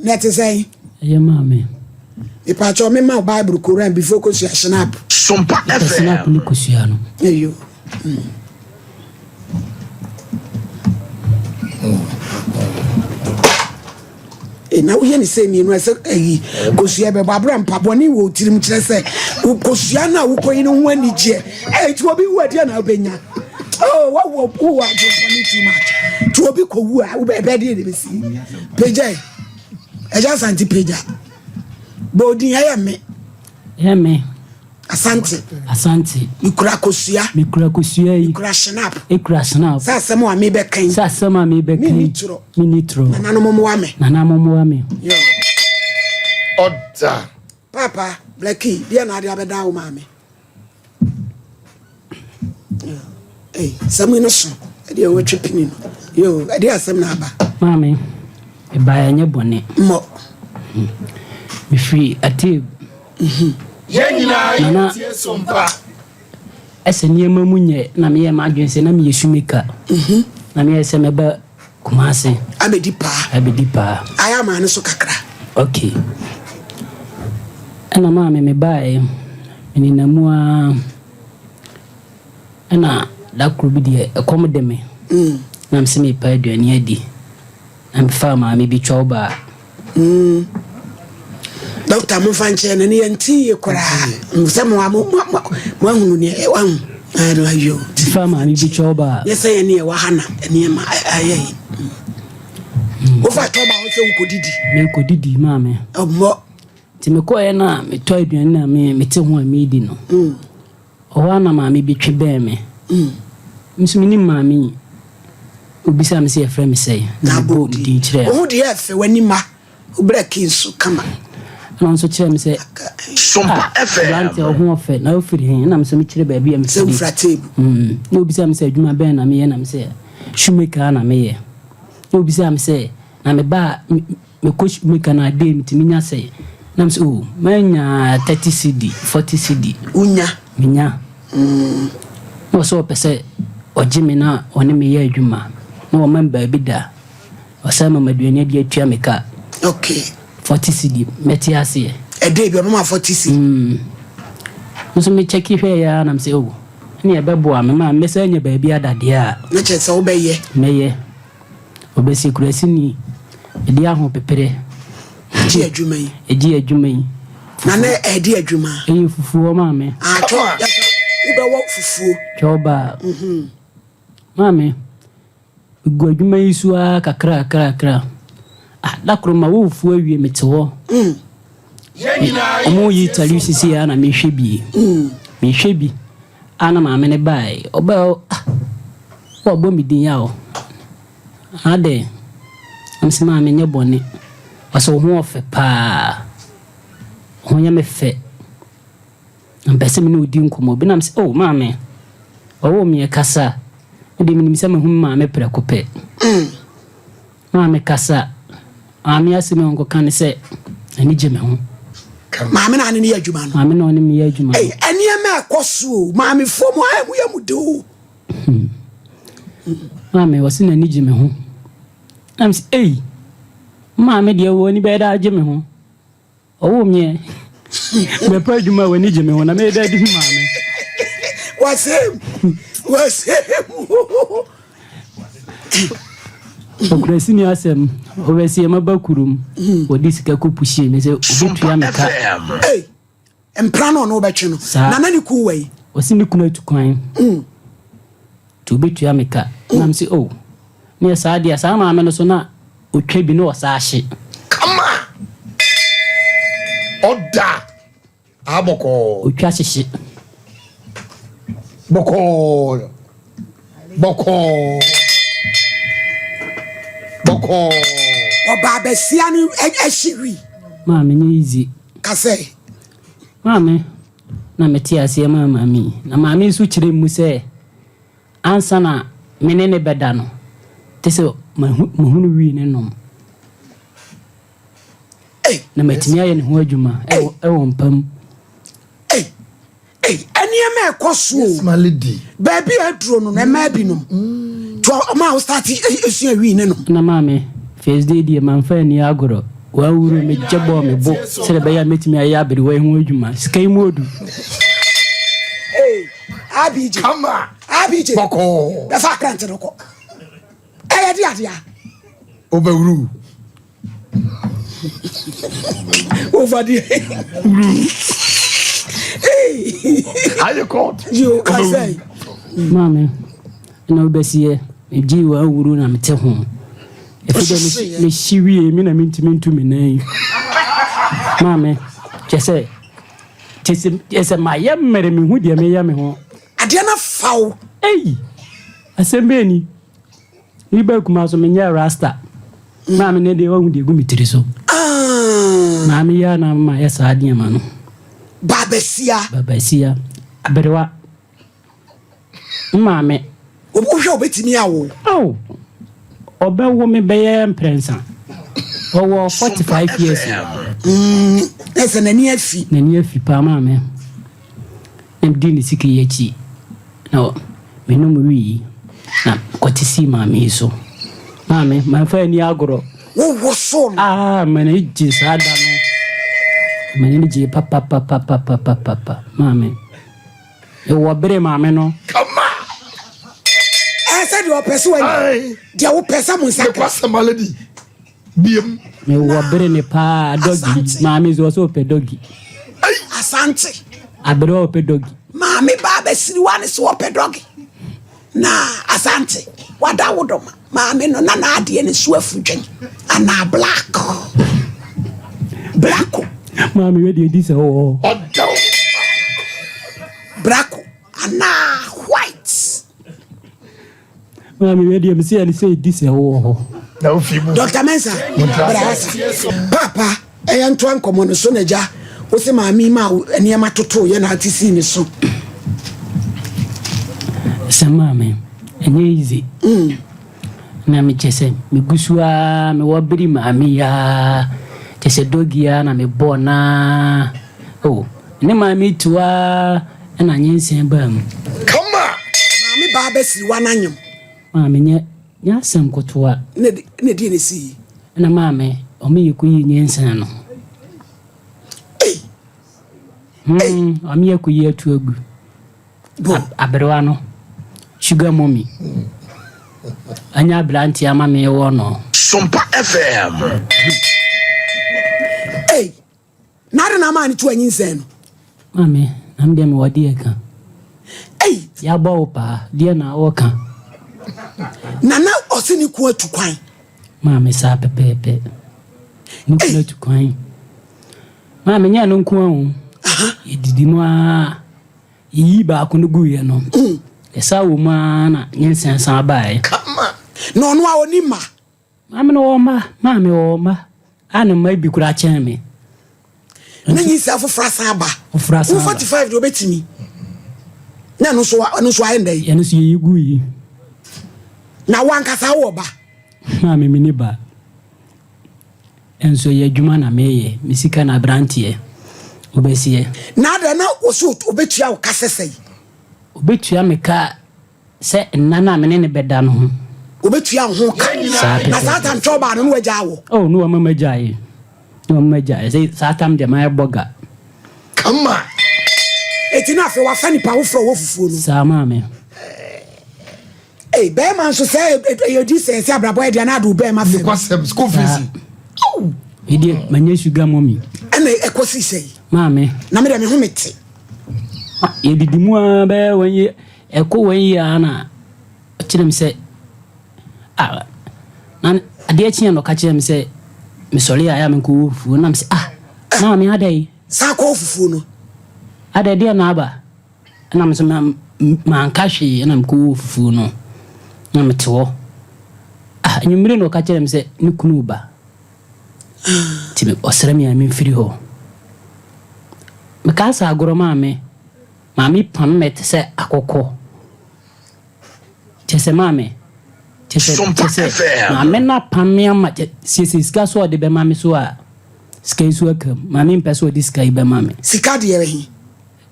Na ɛte sɛn? Ɛyɛ maame. Mepaakyɛw me ma wo Bible Koran before kosua Schnapp. Sompa Mepɛ Schnapp FM. ne kosua no. Eyo. E na woyɛ ne sɛ mmienu ɛsɛ ayi kosua bɛbɔ abira mpabɔne wɔ tirim kyerɛ sɛ kosua no a wokɔyi no ho anigyeɛ ɛyɛ ti obi wu adeɛ na wobɛnya oh wawɔ wowɔ adwempɔne too much ti obi kɔwu a wobɛbɛ deɛ ne bɛsi pagya yi ɛgya asante pagya bɔɔdin ɛyɛ me Ɛyɛ me. Asante. Asante. Mekura kosua. Mekura kosua yi. Mekura shinap. Ekura shinap. Sɛ asɛm a mebɛka yi. Sɛ asɛm a mebɛka yi. Menni torɔ. Menni torɔ. Nananom mmoa me. Nananom mmoa me. Yo. Ɔda. Papa, Blackie, deɛ na ade abɛda wo maame. Ei, asɛm yi no so. Ɛdeɛ wɔtwe pini no. Yo, ɛdeɛ asɛm na aba. Maame, ɛbaeɛ ɛnyɛ bɔne. Mmɔ. Mefiri Ateeb. Yɛn nyinaa Nana. yɛtie Sompa. Ɛsɛ nneɛma mu nyɛ na meyɛɛ m'adwene sɛ na meyɛ shoemaker. Na meyɛɛ sɛ mɛba Kumasi. Abɛdi paa. Abɛdi paa. Ayɛ ama no so kakra. Ok. Ɛna maame mebaeɛ, menenam mu ara, ɛna da koro bi deɛ ɛkɔm de me. Na mese merepɛ aduane adi. Na mefaa maame bi twɔw baa. Mm. Dɔkta mo nfa nkyɛn no ne yɛn ti yie koraa sɛ mo mo mo mo ahunu ne wahu ɛno ayo. Mefaa maame bi twɔw baa. Yɛ sɛ yɛn ne yɛ wɔ ha na nneɛma ayɛ yi. Wofa twɔw baa sɛ wokɔ didi. Mekɔ didi maame. Ɔmmɔ. Nti mekɔɛ no a metɔ aduane na me mete ho a medi no. Mm. Ɔhɔ ara na maame bi twe bɛn me. Me nso menim maame yi. Obisaa me sɛ yɛfrɛ me sɛn, na mebɔɔ me din kyerɛɛ no. Wo ho deɛ ɛfɛ, w'ani ma, wo berɛ ki nso kama. Ɛna ɔno nso kyerɛɛ me sɛ, Sompa Ah, FM. aberanteɛ wo ho ɔfɛ, na wofiri he? Ɛna me nso mekyerɛ baabi a Sɛ mefiri. wofira teebu. Mm. Na obisaa me sɛ adwuma bɛn na meyɛ, na me sɛ shoemaker na meyɛ. Na obisaa me sɛ, na meba a, Mekɔ sukuu meka no adeɛ metumi nya sɛn? Na mesɛ oh manya 30 cedi, 40 cedi. Wonya? Menya. Na ɔsɛ ɔpɛ sɛ ɔgye me na ɔne me yɛ adwuma na ɔma me baabi da. Ɔsan ma me aduane adi atua me ka. Okay. 40 cedi mɛte aseɛ. Ɛdɛ bi ɔbɛma 40 cedi. Mm. Nso me kyɛki hwɛɛ ya na mesɛ oh ɛne ɛbɛboa me ma mɛsan anya baabi ada deɛ a. Na kyerɛ sɛ wobɛyɛ. Mɛyɛ. Ɔbɛsi kurasini ɛde ahopepere. Gye adwuma yi. Ɛgye adwuma yi. Na na ɛde adwuma. Ɛyɛ fufuo maame. Ah, twɛ wobɛwɔ fufuo. Twɛ ɔbaa. Mhm. Maame, megu adwuma yi so ara kakra kakra kakra. Ah, da koro ma wɔ fufuo awie mete hɔ. Mm. Ɔmo yi tali sisi a na mehwɛ bi. Mm. Mehwɛ bi. A na maame no bae. Ɔbae ɔ ah wabɔ me din a ɔ adɛn? Na mese maame nyɛ bɔne. Ɔse wo ho ɔfɛ paa. Wo ho yɛ me fɛ. Na mepɛ sɛ me ne wo di nkɔmmɔ bi. Na mese oh maame, ɔwoo me ɛkasa. Me deɛ menim sɛ mahu me maame prɛko pɛ. Maame kasa. Maame asɛm a ɔnkɔka ne sɛ n'ani gye me ho. Maame na ne ne yɛ adwuma no. Maame na ɔne me yɛ adwuma no. Ei, nneɛma ɛkɔ so o. Maamefoɔ mu ayɛ mo yɛ mo de o. Maame ɔse n'ani gye me ho. Na mese ei, maame deɛ wɔ ani bɛyɛ dɛ agye me ho. Ɔwoo me ɛ. Mɛpɛ adwuma a w'ani gye me ho na mɛyɛ dɛ adi ho maame. Wasɛm wasɛm. Ɔkurasini asɛm ɔbɛsi ɛma ba kurom wɔde sika kɔ puhyie me sɛ obetua me ka. Mpra no ɔno wobɛtwe no. Na na ne kun wɔ yi. Ɔsi ne kunu atu kwan. Nti obetua me ka. Na mese oh ne yɛ saa deɛ saa maame no so na otwa bi na ɔsaa hye. Kama! Ɔda a bɔkɔɔ. Otwa hyehye. Bɔkɔɔ. Bɔkɔɔ. Bɔkɔɔ. Ɔbaa basia no ɛhye wi. Maame nyɛ easy. Kasɛ. Maame na mete aseɛ maa maame yi. Na maame nso kyerɛ mu sɛ ansa na me ne ne bɛda no, te sɛ mahunu wii ne nom. Na matumi ayɛ ne ho adwuma ɛwɔ mpa mu. Ei, nneɛma ɛkɔ so o. Baabi a aduro no no ɛmaa binom. Nti ɔmaa wo start esua wii ne nom. Na maame, first day deɛ mamfa anni agorɔ. Wawuru megye bɔɔ me bo sɛdeɛ ɛbɛyɛ a mɛtumi ayɛ aberewa yi ho adwuma. Sika yi mu odu. Hey, ABJ. Kama. ABJ. Bɔkɔɔ. Bɛfa akrante no kɔ. Ɛyɛ de adeɛ a. Wobɛwuru. Over there. Wuru. Ayɛ court. Yo, kasa yi. Maame, na wobɛsiɛ, megyee wawuru na mete ho. Ɛfiri dɛ mehye wie me na mentumi ntu me nan yi. Maame, kyɛ sɛ kyɛ sɛ mayɛ mmerɛ mehu deɛ meyɛ me ho. Adeɛ no afa wo. Ei, asɛm bɛɛ ni. Me ba kuma so menyɛ rasta. Maame ne deɛ wahu deɛ gu me tiri so. Ah. Maame yi a na ma yɛ saa nneɛma no. Babasia. Babasia. Aberewa. Maame. Wohwɛ obetumi awo. Aw. Ɔbɛwo me bɛyɛ mprɛnsa. Ɔwɔ 45 years. Mm, ɛsɛ n'ani afi. N'ani afi paa maame. Na medii ne sika yi akyi, na menom wii, na mekɔte sii maame yi so. Maame, mamfa anni agorɔ. Wowosoo no? Ah, m'ani gye saa da no. M'ani gye papapapapapapa. Maame, mewɔ bere maame no. Kama! Ɛsɛ deɛ ɔpɛ so wanya. Deɛ wopɛ sɛ mo nsa ka. Mekwasɛm already. Biem. Me wɔ bere ne paa dɔgi. Maame nso ɔsɛ ɔpɛ dɔgi. Asante. Aberewa ɔpɛ dɔgi. Maame ba abɛsiriwa ne so ɔpɛ dɔgi. Na Asante wada wo dɔma. Maame no na n'adeɛ ne so afu dwen anaa black. Brako. Maame wɛ deɛ di sɛ ɔwɔ. Ɔdɛw. Brako anaa white. Maame wei deɛ mesi ɛne sɛ ɛdi sɛ wowɔ hɔ. Na wofi mu. Dr. Mensa, bra ase. Papa, ɛyɛ ntoa nkɔmmɔ no so na gya wo se maame ma nneɛma toto yɛ na ate sii ne so. Sɛ maame, ɛnyɛ easy. Na mekyɛ sɛ megu so ara mewɔ bere maame yi ara kyɛ sɛ dɔgi ara na mebɔɔ naa. Oh, ne maame tu ara Ɛna nyinsɛn baa mu. Kama! Maame baa bɛsiriwa no anyem. Maame nyɛ nyɛ asɛm kotoa. Na na ɛdeɛ na ɛsii? Ɛna maame ɔmo yɛ kɔyi nyinsɛn no. Ei! Ei! Ɔmo yɛ kɔyi atu agu. Bo. Aberewa no sugar mummy. Anya aberanteɛ ama me wɔ no. Sompa FM. Ei! Na adɛn na amaa no tu anyinsɛn no? Maame, na me deɛ mewɔ deɛ ka. Ei! Yɛabɔ wo paa, deɛ na wɔka. Na na ɔse ne kun atu kwan. Maame, saa pɛpɛɛpɛ. Ne kun atu kwan. Maame, nyɛ ɛno nko ara o. Yɛdidi mu ara. Yɛyii baako no guiɛ no, yɛsan wɔ mu ara na nyinsɛn san baeɛ. Kama! Na ɔno a ɔni mma. Maame no wɔ mma, maame wɔ mma a ne mma bi koraa kyɛn me. Ne nyinsɛn foforɔ asan aba. Foforɔ asan Wo aba. 45 deɛ ɔbɛtumi. Na ɛno nso ɛno nso ayɛ ndɛ yi. Ɛno nso yɛyi gu yi. Na wo ankasa wowɔ ba? Maame me ni ba. Nso ɛyɛ adwuma na meyɛ. Me sika na aberanteɛ wobɛseɛ. Na adɛn na wo so ɔbɛtua wo ka sɛsɛi? Ɔbɛtua me ka Sɛ nna no a me ne no bɛda no ho. Obetua wo ho ka. Saa Na saa pɛpɛɛpɛ. tam twɛ ɔbaa no na wagyaa wo. Oh, ne wama magyae. Ne wama magyae. Sɛ saa tam deɛ mayɛ bɔga. Kama. Eti na afei wafa nipa foforɔ wɔ fufuo no. Saa maame. Ei, bɛrima nso sɛ ɛyɛ di sɛ sɛ abrabɔ yɛ deɛ na ade wo bɛrima fam. Nokwasɛm, school fees. Aw. Me deɛ manya sugar mummy. Ɛna ɛkɔsi sɛ yi. Maame. Na me deɛ me ho me te. Yɛdidi mu ara bɛyɛ wɔn yi. Ɛkɔ wei yie ara na ɔkyerɛ me sɛ ah na adeɛ kyeɛ na ɔka kyerɛ me sɛ mesɔre a ɛyɛ a menkɔwɔ fufuo na mesɛ ah maame adɛn. San kɔwɔ fufuo no. Adɛn deɛ na aba ɛna me nso manka hwee ɛna mekɔwɔ fufuo no na mete hɔ ah anwummere na ɔka kyerɛ me sɛ ne kunu ba nti ɔsrɛ me a memfiri hɔ mekaa sɛ agorɔ maame. Maame pam me te sɛ akokɔ. Kyerɛ sɛ maame, kyerɛ sɛ, Sompa kyerɛ sɛ FM. maame no apam me ama kyɛ siesie sika so a ɔde bɛma me so a sika yi so aka mu. Maame mpɛ sɛ ɔde sika yi bɛma me. Sika deɛ he?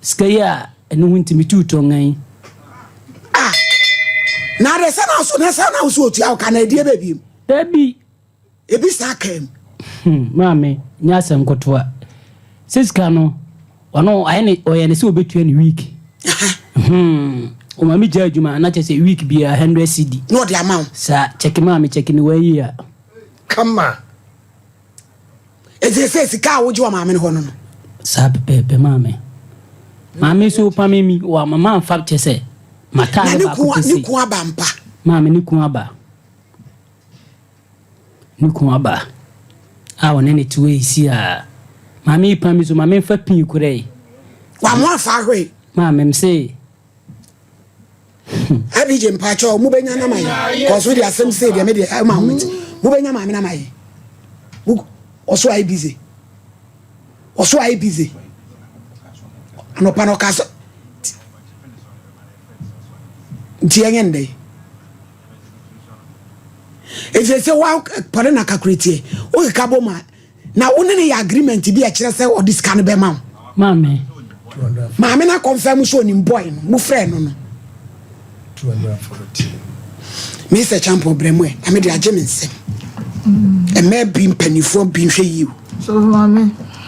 Sika yi a ɛno ho nti metuu tɔnga yi. Ah! Na adɛ sɛ na so na sɛ na wo so otua wo ka na ɛdeɛ bɛ biem? Dabi. Ebi saa kaa mu. Maame, nyɛ asɛm kotoa. Sɛ sika no, ɔno ayɛ ne ɔyɛ ne sɛ obetua ne week. Hmm. Ɔma me gya adwuma na kyerɛ sɛ week biara 100 cedi. Na ɔde ama wo. Saa, kyɛke maame kyɛke ne wɔayi a. Kama. Eti sɛ sika a wogye wɔ maame no hɔ no no. Saa pɛpɛɛpɛ maame. Maame nso pame mi wɔ ama mamfa kyɛ sɛ Na mataade ne baako kun pɛ ne sei. kun aba mpa. Maame ne kun aba. Ne kun aba a ɔne ne te hɔ yi si a maame yi pam mi so maame nfa pii koraa yi. Wamo afa ahwee. Maame m se Abigye mpakyɛ mobɛnya nama yɛ. Kɔso de asɛm sei deɛ me deɛ ɛma ho ti. Mobɛnya maame nama yɛ. Ɔso ayɛ busy. Ɔso ayɛ busy. Anɔpa no ɔka sɛ nti ɛnyɛ ndɛ. Ɛfiri sɛ wa pɔne na kakureteɛ wokeka bɔ mu a na wo ne ne yɛ agreement bi a ɛkyerɛ sɛ ɔde sika no bɛma wo. Maame. Maame no akɔmfɛ mu sɛ onim boy no mofrɛ no no. Mr. Champon brɛ mu ɛ na mede agye me nsɛm. Mmaa bi mpanimfoɔ bi nhwɛ yie o. So maame.